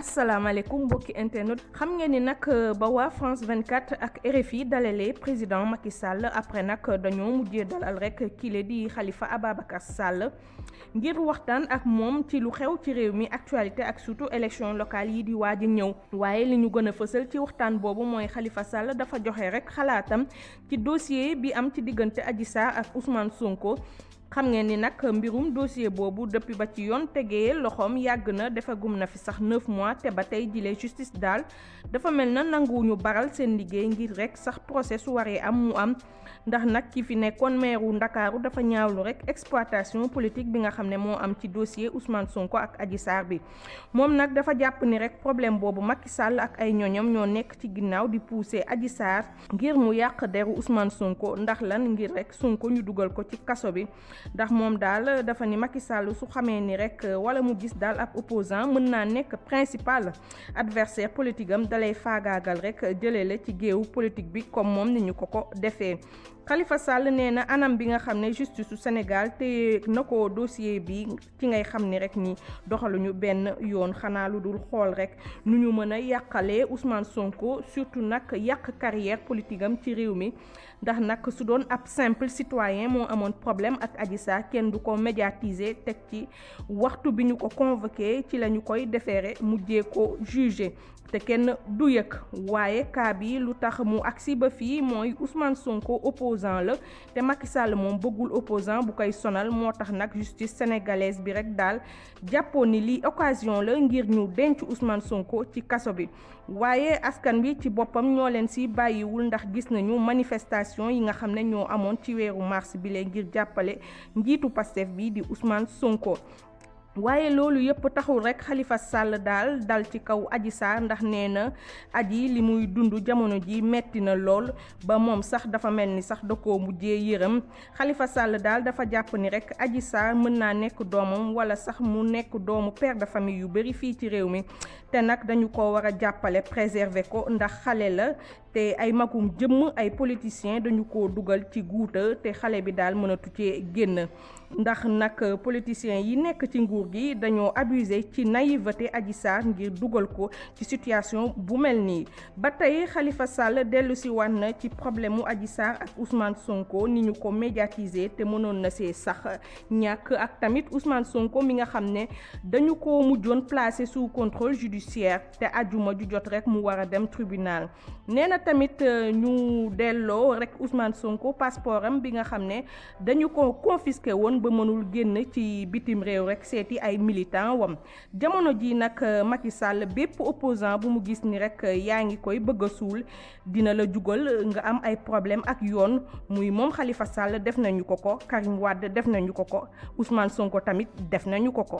asalaamaaleykum mbokki internet xam ngeen ni nag ba waa France 24 ak RFI dalalee président Macky Sall après nag dañoo mujjee dalal rek kile di Khalifa Ababacar Sall ngir waxtaan ak moom ci lu xew ci réew mi actualité ak surtout élection locale yi di waaj a ñëw waaye li ñu gën a fësal ci waxtaan boobu mooy Khalifa Sall dafa joxe rek xalaatam ci dossier bi am ci diggante Adji Sarr ak Ousmane Sonko. xam ngeen ni nag mbirum dossier boobu depuis ba ci yoon tegee loxoom yàgg na defagum na fi sax 9 mois te ba tey jile justice daal dafa mel na nanguwuñu baral seen liggéey ngir rek sax procès su waree am mu am ndax nag ki fi nekkoon meeru Ndakaaru dafa ñaawlu rek exploitation politique bi nga xam ne moo am ci dossier Ousmane Sonko ak Adji Sarr bi moom nag dafa jàpp ni rek problème boobu Macky Sall ak ay ñoñam ñoo nekk ci ginnaaw di pousser Adji Sarr ngir mu yàq deru Ousmane Sonko ndax lan ngir rek Sonko ñu dugal ko ci kaso bi. ndax moom daal dafa ni Macky Sall su xamee ni rek wala mu gis daal ab opposant mën naa nekk principal adversaire politique am dalay faagaagal rek jëlee la ci géewu politique bi comme moom ni ñu ko defee. Khalifa Sall nee na anam bi nga xam ne justice su Sénégal te na ko dossier bi ci ngay xam ni rek ni doxaluñu benn yoon xanaa lu dul xool rek nu ñu mën a yàqalee Ousmane Sonko surtout nag yàq carrière politique am ci réew mi ndax nag su doon ab simple citoyen moo amoon problème ak Adji Sarr kenn du ko médiatiser teg ci waxtu bi ñu ko convoqué ci la ñu koy déféré mujjee ko jugé te kenn du yëg waaye cas bi lu tax mu agsi ba fii mooy Ousmane Sonko opposant la te Macky Sall moom bëggul opposant bu koy sonal moo tax nag justice sénégalaise bi rek daal jàppoon ni lii occasion la ngir ñu denc Ousmane Sonko ci kaso bi waaye askan bi ci boppam ñoo leen si bàyyiwul ndax gis nañu manifestation yi nga xam ne ñoo amoon ci weeru mars bi lee ngir jàppale njiitu Pastef bi di Ousmane Sonko. waaye loolu yëpp taxul rek Khalifa Sall daal dal ci kaw Adji Sarr ndax nee na Adji li muy dund jamono ji metti na lool ba moom sax dafa mel ni sax da koo mujjee yërëm Khalifa Sall daal dafa jàpp ni rek Adji Sarr mën naa nekk doomam wala sax mu nekk doomu père de famille yu bari fii ci réew mi te nag dañu ko war a jàppale préserver ko ndax xale la te ay magum jëmm ay politiciens dañu ko dugal ci guuta te xale bi daal mënatu cee génn ndax nag politiciens yi nekk ci nguur gi dañoo abusé ci naïveté Adji Sarr ngir dugal ko ci situation bu mel nii ba tey Khalifa Sall dellu si wan na ci problème mu Adji Sarr ak Ousmane Sonko ni ñu ko médiatiser te mënoon na see sax ñàkk ak tamit Ousmane Sonko mi nga xam ne dañu ko mujjoon placé sous contrôle judiciaire te ajuma ju jot rek mu war a dem tribunal nee na tamit ñu delloo rek Ousmane Sonko passeport am bi nga xam ne dañu ko confisqué woon ba mënul génn ci bitim réew rek seeti ay militant wam jamono ji nag Macky Sall bépp opposant bu mu gis ni rek yaa ngi koy bëgg a suul dina la jugal nga am ay problème ak yoon muy moom Khalifa Sall def nañu ko Karim Wade def nañu ko Ousmane Sonko tamit def nañu ko